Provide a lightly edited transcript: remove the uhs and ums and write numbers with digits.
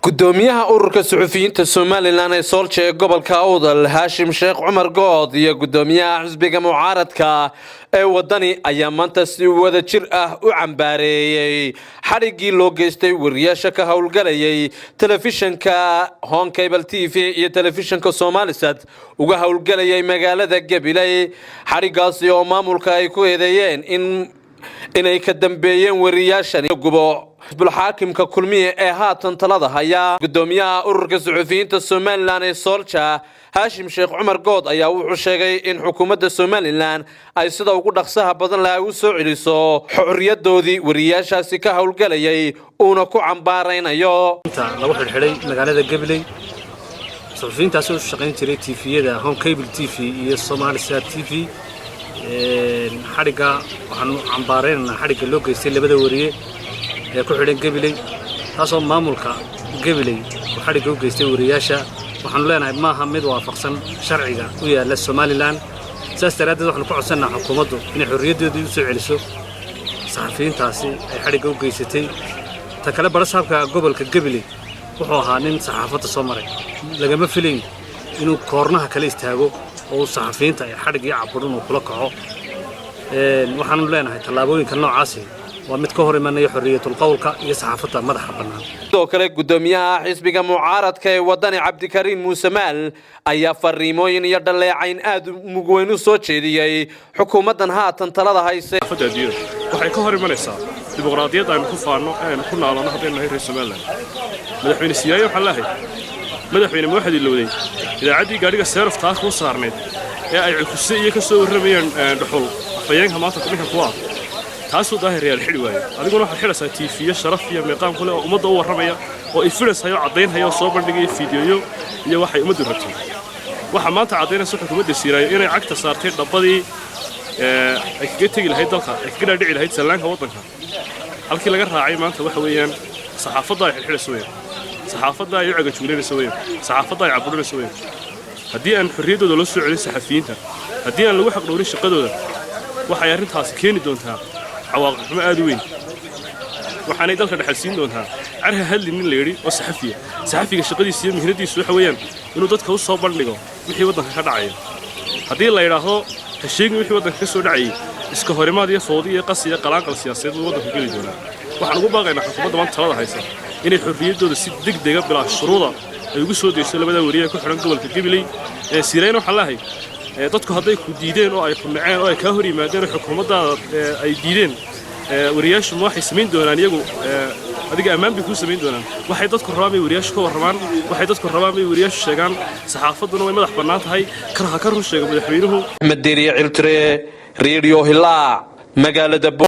Gudoomiyaha Ururka Suxufiyiinta Somaliland ee SOLJA ee gobolka Awdal, Haashim Sheekh Cumar Good, iyo gudoomiyaha xisbiga mucaaradka ee Wadani ayaa maanta si wada jir ah u cambaareeyey xadhiggii loo geystay wariyaasha ka howlgalayay telefishanka Horn Cable TV iyo telefishanka Somalisat uga howlgalayay magaalada Gabiley. Xadhiggaasi oo maamulka ay ku eedeeyeen in inay ka dambeeyeen wariyaashani gubo xisbulxaakimka Kulmiye ee haatan talada haya. Gudoomiyaha Ururka Suxufiyiinta Somaliland ee SOLJA, Haashim Sheekh Cumar Good, ayaa wuxuu sheegay in xukuumadda Somaliland ay sida ugu dhaqsaha badan laha u soo celiso xorriyadoodii wariyaashaasi ka howlgalayay, uuna ku cambaaraynayo. Lagu xidhxidhay magaalada Gabiley suxufiyiintaasi u shaqayn jiray TV-yada Horn Cable TV iyo Somalisat TV. Xadhigga waxaanu cambaaraynaynaa, xadhigga loo geystay labada wariye ee ku xidhan Gabiley, taasoo maamulka Gabiley uu xadhigga u geystay wariyaasha. Waxaanu leenahay maaha mid waafaqsan sharciga u yaalla Somaliland. Sidaas daraaddeed waxaanu ku codsannaha xukuumaddu inay xorriyaddoodii u soo celiso saxafiyiintaasi ay xadhigga u geysatay. Ta kale, barasaabka gobolka Gabiley wuxuu ahaa nin saxaafadda soo maray. Lagama filayn inuu koornaha kala istaago oo saxafiyiinta ay xadhig iyo cabudhun uu kula kaco. Waxaanu leenahay tallaabooyinka noocaasi waa mid ka hor imanaya xorriyatul qowlka iyo saxaafadda madaxa bannaan. Sidoo kale, gudoomiyaha xisbiga mucaaradka ee Wadani, Cabdikariin Muuse Maal, ayaa fariimooyin iyo dhaleecayn aad mugweyn u soo jeediyey xukuumaddan haatan talada hayse. Adduunyada waxay ka hor imanaysaa dimuqraadiyadda aynu ku faanno ee aynu ku naalano haddaynu nahay reer Somaliland. Madaxweyne Siyaaya waxaan leehay: madaxweyne, ma waxaad ilowday idaacaddii gaadhiga seeraftaa kuu saarnayd ee ay Cukuse iyo ka soo warramayeen Dhuxul, afhayeenka maanta ninka ku ah? Taasuu Daahir Yaal xidhi waayey. Adiguna waxaad xidhaysaa TV-yo sharaf iyo miiqaam ku leh oo ummadda u warramaya oo ifidhashayo, caddaynhaya oo soo bandhigaya fiidiyoyo iyo waxay ummaddu rabtay. Waxaa maanta caddaynaysa xukuumadda Siiraayo inay cagta saartay dhabbadii ay kaga tegi lahayd dalka, ay kaga dhaadhici lahayd sallaanka waddanka. Halkii laga raacay maanta waxa weeyaan saxaafadda ay xidhxidhayso weeyaan, saxaafadda ay u cagajuulinayso weeyaan, saxaafadda ay caburinayso weeyaan. Haddii aan xorriyaddooda loo soo celin saxafiyiinta, haddii aan lagu xaqdhowrin shaqadooda, waxay arrintaasi keeni doontaa cawaaqib xumo aad u weyn, waxaanay dalka dhexal siin doontaa carha hadli nin la yidhi oo saxafiya. Saxafiga shaqadiisa iyo mihnadiisu waxa weeyaan inuu dadka u soo bandhigo wixii waddanka ka dhacaya. Haddii la yidhaahdo ha sheegin wixii waddanka ka soo dhacayay, iska horimaad iyo foodi iyo qas iyo qalaanqal siyaasadeed buu waddanka geli doonaa. Waxaan ugu baaqaynaa xukuumadda maanta talada haysa inay xorriyaddooda si degdega, bilaa shuruuda, ay ugu soo dayso labada wariye ee ku xidhan gobolka Gabiley. Siirayna waxaan leehay: dadku hadday ku diideen oo ay ku naceen oo ay kaa hor yimaadeen oo xukuumaddaada ay diideen, wariyaashu ma waxay samayn doonaan iyagu adiga ammaan bay kuu samayn doonaan? Waxay dadku rabaan bay wariyaashu ka warramaan, waxay dadku rabaan bay wariyaashu sheegaan. Saxaafadduna way madax bannaan tahay. Kar ha ka run sheego madaxweynuhu. Axmed Deeriye Ciltire, Reediyo Hilaac, magaalada.